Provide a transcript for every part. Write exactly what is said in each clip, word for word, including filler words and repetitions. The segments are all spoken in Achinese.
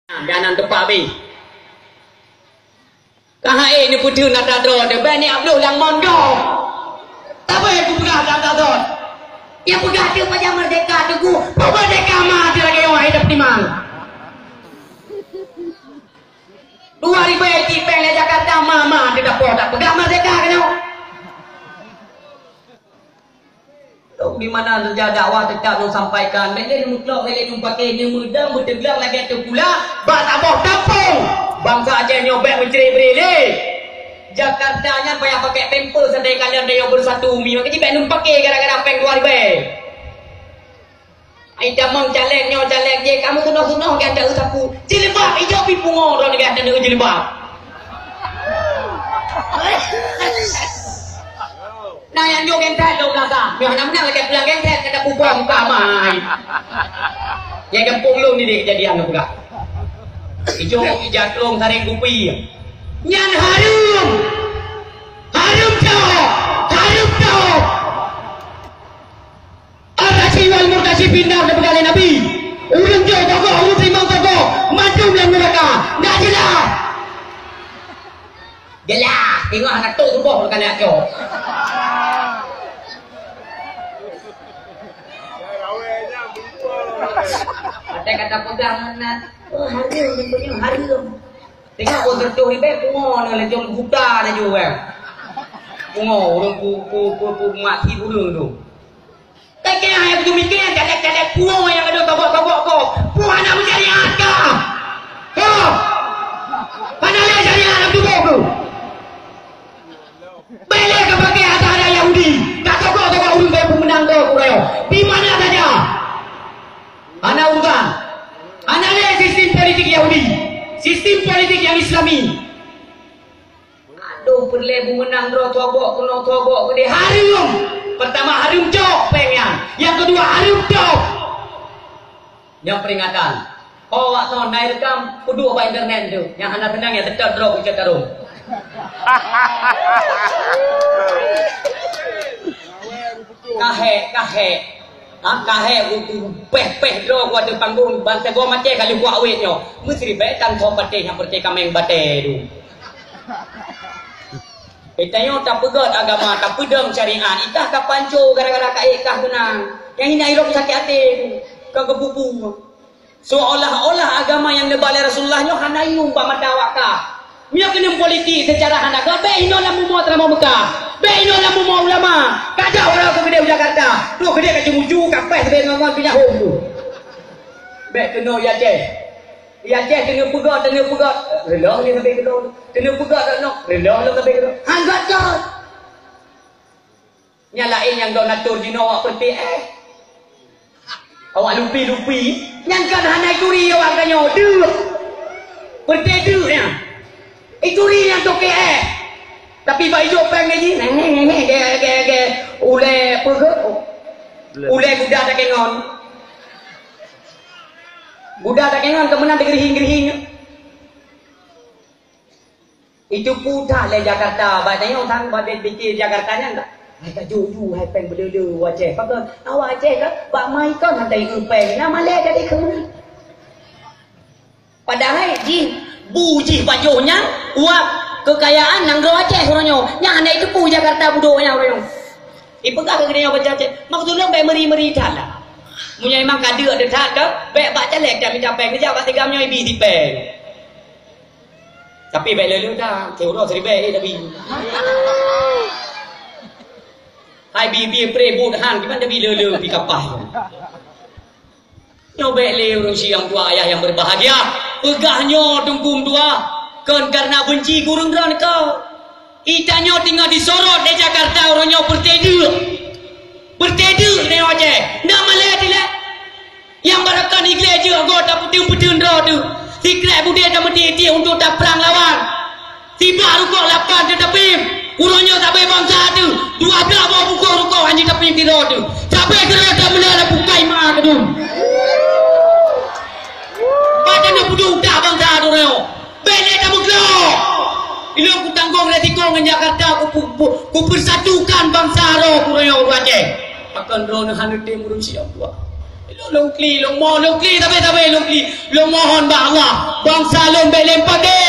Jalan teupah beh. Ka hai neupeutheun ata droe teuh, bèk ni Abdul lam mon gob. Tapi kupeugah ata droe. Nyang peugah teuh pajan merdeka teungku. Peue merdeka ma teuh lagèe nyoe hai dapeutimang. Dua ribèe cit pèng lé Jakarta ma-ma teuh dapo tak peugah merdeka keunoe. Di mana saja dakwah tetap lôn sampaikan. Bèk lé lôn meuklok, bèk lé lôn paké, neumeudang beuteugleueng lagèe teupula bak saboh gampông. Bansa Aceh nyoe bèk meucré-bré lé. Jakarta nyan payah pakai pampers sampai kalian dayoe bersatu. Mi maka jih bèk lôn paké gara-gara pèng dua ribèe. Ai tamong caleg nyoe caleg jih, kamoe tunoh-tunoh gata sapu. Jilbab ijo pi pungo droe gata jilbab. Nah, nyang jok genset dua belas ah. Nyoe hana meunang lagèe pulang genset kata pupuk muka amai. Nyang gampông lôn ni dek kejadian lôn peugah. Ijo ija trong saréng kupi. Nyan hareuem. Hareuem cok. Hareuem cok. Al-Rasyid wal Murtasyid finnar, geupeugah lé Nabi. Ureueng jok togok, ureueng teurimong togok, mandum lam neuraka. Ndak jeulaih. Jeulaih, teungoh hana tok tuboh keuneuk cok. Ada kata pegang anak, oh, hareuem, hareuem. Tengok, oh, seratus ribèe, pungo na laju buta laju, kan. Pungo, ureueng pu-, pu-, pu-, pu-, mati ureueng tu. Kakek hai beuteumiké, cadek-cadek puwoe nyang ado tobok-tobok ko. Puwoe hana meusyariat ka? Ho! Hana lé syariat lam tuboh keuh? Bèk lé ka pakai ata-ata Yahudi. Ka tobok-tobok ureueng bèk peumeunang droe kurayo. Di mana saja. Hana urusan. Hana lé sistem politik Yahudi. Sistem politik nyang Islami. Adoh, peureulèe beumeunang droe tobok keunoe tobok keudéh hareuem. Peurtama hareuem cok pèng nyan. Nyang keudua hareuem cok. Nyang peuringatan. Oh, wak ton na ireukam peuduek bak internet tu. Nyang hana seunang nyang seutôt droe keu cot karông. Kahek, kahek. Ha, kahek u-, u-, peh-peh droe ku ateueh panggong, ban teugom Aceh ka lheueh kuak wét nyoe. Meusiribèe tan tho patéh nyang peureté kaméng batèe tu. Geutanyoe tapeugöt agama, tapeudong syariat, ikah ka panco gara-gara ka ék kah keunang. Nyang hina irok sakét até tu, ka geupupu. Seolah-olah agama nyang neuba lé Rasulullah nyoe hana yum bak mata awak kah. Meunyoe keuneuk politik seucara hana göt, bèk inoe lam bumoe teurimong Meukah. Bèk inoe lam bumoe ulama. Ka jak uroe keu keudéh u Jakarta. Duek keudéh ka ceumuju, ka pèh sabé ngon-ngon pih nyahom tu. Bèk keunoe i Aceh. I Aceh keuneuk peugöt, keuneuk peugöt. Reulông lé sabé keudroe. Keuneuk peugöt, reulông. Reulông lom sabé keudroe. Han göt-göt. Nyan laén nyang donatur jinoe awak peureté éh. Awak lupi-lupi, nyan kan hana ituri awak tanyoe, deuk. Peureté deuk nyan. Ituri nyang toké éh. Tapi bak ijok péng lé jih, neh, neh, neh, neh, gé, gé, gé. Ulèe peue geuh? Ulèe guda takengon. Guda takengon keumeunang teugeurihing-geurihing. Itu putat lé Jakarta, bak tanyoe sang bak dek-, dek Jakarta nyan ka. Hai ka ju-ju, hai péng beuleu-leu u Aceh. Pakon awak Aceh ka bak mai kon hana tayue péng. Na malèe jadi keumeunang. Padahai jih bu jih pajoh nyan wak keukayaan nanggroe Aceh uroe nyoe. Nyan hana iteupeue Jakarta budok nyan uroe nyoe. Ipeugah keu geutanyoe bansa Aceh, maksud lôn bèk meuri-meuri that lah. Meunyoe memang ka deuk that ka, bèk bak caleg that mita péng, neujak bak sigam nyoe ibi sipéng. Tapi bèk le-le that, keu uroe siribèe eh, tapi. Hai bi-bi pre buet han, kiban tapi le-le pi kapah. Nyoe bèk lé ureueng syiek tuha ayah nyang berbahagia. Peugah nyoe teungku tuha, kon karena benci keu ureueng droe nyoe. Ita nyoe teungoh disorot lé Jakarta uroe nyoe peureté deuk. Peureté deuk nyoe Aceh. Ndak malèe dilèe. Nyang baroekon igleh jeuet gob tapeuteun-peuteun droe teuh. Sikrek budé tameuti-ti untuk taprang lawan. Sibak rukok lapan teutapém. Uroe nyoe sabe bansa teuh, dua blah boh bungkôh rukok hana tapém sidroe teuh. Sabe keudroe tameuleueh lam bukai ma keudum. Bak tanyoe peuduek utak bansa teuh uroe nyoe. Bèk lé tameuglok. Ilôn kutanggong resiko ngon Jakarta, ku, ku, ku, kupeusatukan bansa droe uroe nyoe ureueng Aceh. Pakon droeneuh hana tem ureueng siap buat. Lôn, lôn kli, lôn mo-, lôn kli, tapi, tapi lôn kli. Lôn mohon bak Allah, bansa lôn bèk lé paké.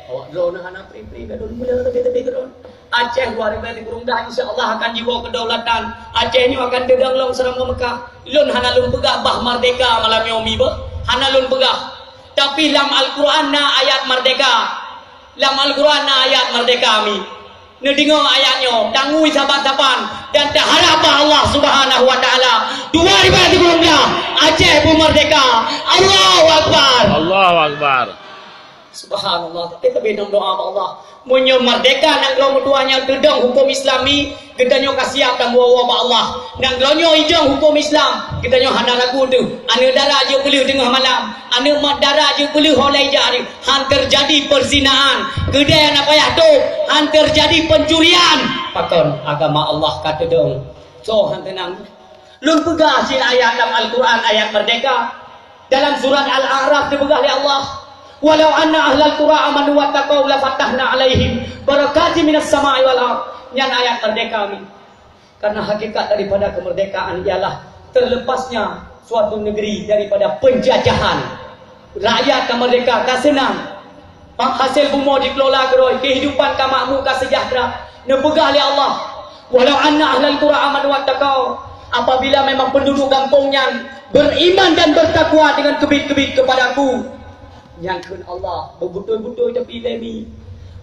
Awak droeneuh hana pri-pri, ka lôn mula tapi, tapi droeneuh. Aceh dua ribu dua puluh dah, insya Allah akan jiwoe keudaulatan. Aceh nyoe akan teudong lom seurama Mekah. Lôn hana lôn peugah bah merdeka malam nyoe mi beuh. Hana lôn peugah. Tapi lam Al-Quran na ayat merdeka. Lam Al-Quran na ayat merdeka mi. Neudeungoe ayat nyoe, tangui saban-saban dan taharap bak Allah Subhanahu wa Taala. Dua ribu dua puluh dah, Aceh beumerdeka. Allahu Akbar. Allahu Akbar. Subhanallah. Tapi, tapi dong doa bak Allah. Meunyoe merdeka nanggroe meutuwah nyang teudong huköm Islami, geutanyoe ka siap dan woe-woe bak Allah. Nanggroe nyoe ijong huköm Islam, geutanyoe hana ragu teuh. Aneuk dara jeuet peuleueh teungoh malam, aneuk mat dara jeuet peuleueh ho lhèe jak, han teujadi peuzinaan, keudè hana payah tôb, han teujadi pencurian. Pakon agama Allah ka teudong. Soe han teunang? Lôn peugah cit ayat lam Al-Quran, ayat merdeka. Dalam surat Al-A'raf dipeugah lé Allah, "Walau anna ahlal qura amanu wattaqau lafatahna 'alaihim barakatim minas sama'i wal ard." Nyan ayat merdeka mi. Karena hakikat daripada kemerdekaan ialah terlepasnya suatu negeri daripada penjajahan. Rakyat ka merdeka, ka seunang. Hasé bumoe jikelola keudroe, kehidupan ka makmu, ka sejahtera. Neupeugah lé Allah, "Walau anna ahlal qura amanu wattaqau," apabila memang penduduk gampông nyan beriman dan bertakwa dengan keubiet-keubiet kepada-Ku. Nyan kheun Allah, beubeutôi-beutôi tapi lé mi.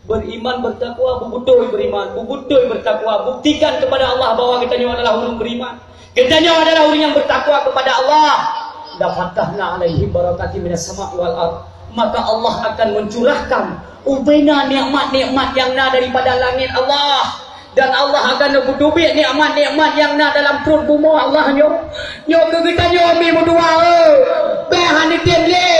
Beriman, bertakwa, beubeutôi beriman, beubeutôi bertakwa. Buktikan kepada Allah bahwa geutanyoe adalah ureuëng beriman. Geutanyoe adalah ureuëng nyang bertakwa kepada Allah. "Lafatahna 'alaihim barakatim minas sama'i wal ard." Maka Allah akan mencurahkan ubena nikmat-nikmat nyang na daripada langét Allah. Dan Allah akan neupeudubiet nikmat-nikmat nyang na dalam pruet bumoe Allah nyoe. Nyoe keu geutanyoe mi meutuwah, eh. Bèk hana tem lé,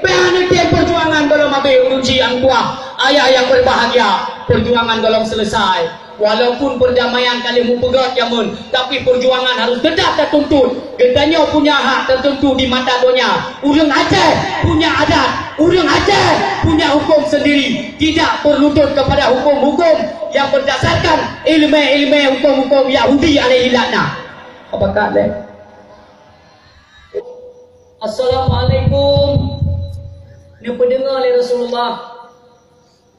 bèk hana tem perjuangan gohlom abéh, ureuëng chik nyang tuwah. Ayah nyang berbahagia, perjuangan gohlom selesai. Walaupun perdamaian ka lheueh meupeugöt jameun, tapi perjuangan harus tetap tatuntut. Geutanyoe punya hak tertentu di mata donya. Ureuëng Aceh punya adat, ureuëng Aceh punya hukum sendiri. Tidak berlutut kepada hukum-hukum yang berdasarkan ilmu-ilmu hukum-hukum Yahudi alaihi laknah. Apa kata? Assalamualaikum. Neupeudeungoe lé Rasulullah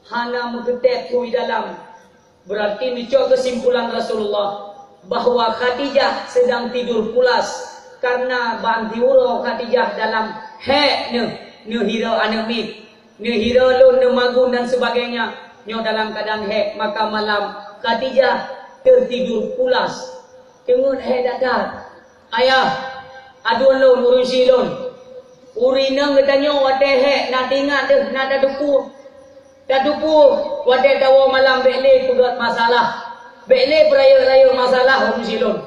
hana meukeutép thui dalam. Berarti neucok keusimpulan Rasulullah bahwa Khadijah sedang tidur pulas karena ban tiuroe Khadijah dalam hék neuh, neuhira aneuk miet, neuhira lôn, neumagun dan sebagainya. Nyoe dalam keadaan hék, maka malam Khadijah tertidur pulas. Teungeut hék that-that. Ayah, aduen lôn, ureuëng chik lôn. Ureuëng inong geutanyoe watée hék na teuingat deuh, na tateupeue. Tateupeue watée tawoe malam bék lé peugét masalah, bék lé peurayeuk-rayeuk masalah, ureuëng chik lôn.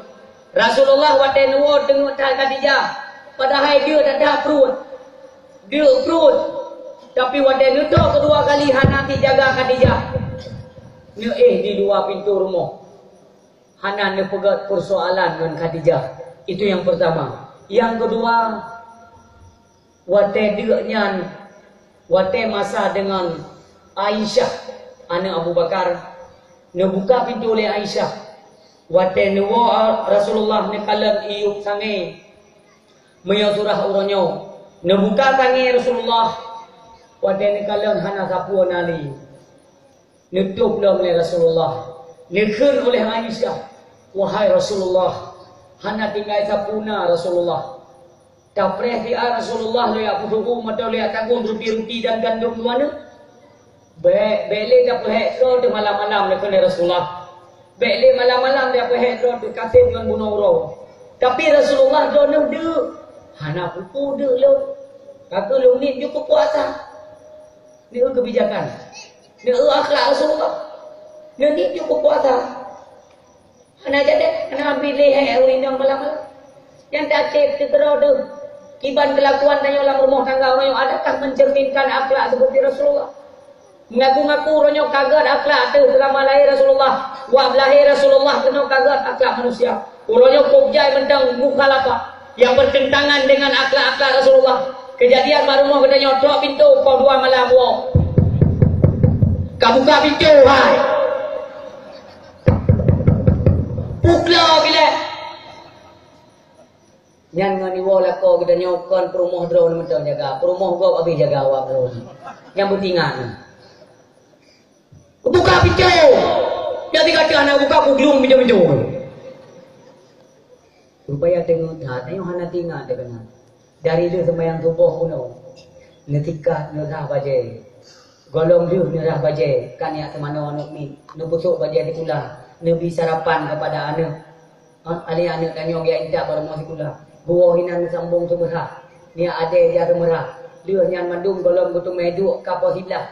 Rasulullah watée neuwoe teungeut that Khadijah, padahai deuk that-that pruet. Deuk pruet. Tapi watée neutok keudua kali hana jijaga Khadijah. Neuéh di luwa pintoe rumoh. Hana neupeugét peusoalan ngon Khadijah. Itu yang pertama. Yang kedua, watée deuk nyan, watée masa deungon Aisyah, aneuk Abu Bakar, neubuka pintoe lé Aisyah. Watée neuwoe Rasulullah neukalon iyup sangée, meunyoe surah uroe nyoe, neubuka sangée Rasulullah, watée neukalon hana sapeue na lé. Neutôb lom lé Rasulullah. Neukheun uléh Aisyah, "Wahai Rasulullah, hana tinggai sapeue na Rasulullah. Tapreh siat Rasulullah lé jak peusuku mantong lé jak taguen ruti-ruti dan gandom dua nyoe. Bék, bék lé tapeuhék droe teuh malam-malam," neukheun lé Rasulullah. "Bék lé malam-malam tapeuhék droe teuh kaseb ngon bunoe uroe." Tapi Rasulullah droeneuh deuk. Hana peue-peue deuk lom. Ka keuh lôn niet jukuk puasa. Neu kebijakan. Neu akhlak Rasulullah. Neu niet jukuk puasa. Hana jadi, hana ambil lé hai ureuëng inong malam-malam. Nyang tacit teukeurau deuh. Kiban kelakuan tanyoe lam rumoh tangga uroe nyoe adakah mencerminkan akhlak seperti Rasulullah? Mengaku-ngaku uroe nyoe ka gét akhlak teuh seulama lahé Rasulullah. Wak beulahé Rasulullah keunoe ka gét akhlak manusia. Uroe nyoe kok jai mantong mukhalafah yang bertentangan dengan akhlak-akhlak Rasulullah. Kejadian bak rumoh geutanyoe trok pintoe poh dua malam woe. Ka buka pintoe hai. Puklo bilai. Nyan ngon iwoe lakoe geutanyoe kon peurumoh droe mantong jaga, peurumoh gob abéh jaga awak droe. Nyang beutingat nyan. Buka pintoe! Nyang tinggai teuh hana buka, kuglung pintoe-pintoe. Rupaya teungoh that, tanyoe hana teuingat teuh keunan. Dari lheueh seumayang suboh bunoe, neusikat, neurhah bajée. Gohlom lheueh neurhah bajée, ka neujak seumanoe aneuk miet, neupeusok bajée sikula, neubi sarapan keupada aneuk. Ha, aneuk tanyoe geujak intat bak rumoh sikula. Geuwoe inan neusambong seumeurah. Neujak adée jak seumeurah. Lheueh nyan mandum gohlom geuteumé duek ka poh siblaih.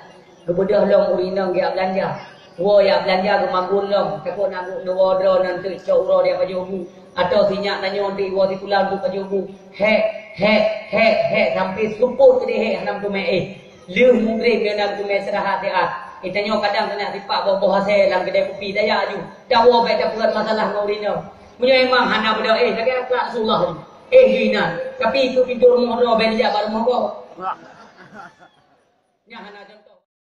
Geubeudôh lom ureueng inong geujak beulanja. Woe jak beulanja geumagun lom, takot na geuwoe droe nan teuk cok uroe di pajoh bu. Atau sinyak tanyoe di woe sikula untuk pajoh bu. Hék, hék, hék, hék, sampai seupôt keudéh hék hana meuteumé éh. Lheueh mugreb lé na geuteumé seurahat siat. Geutanyoe kadang keuneuk sipak boh-boh asée lam keudée kupi, daya aju. Tawoe bék tapeuet masalah ngon ureueng inong. Meunyoe memang hana beudôh éh, lagée akhlak Rasulullah nyoe. Éh ju inan, tapi keu pintoe rumoh droe bék neujak bak rumoh gob. Nyan hana contoh.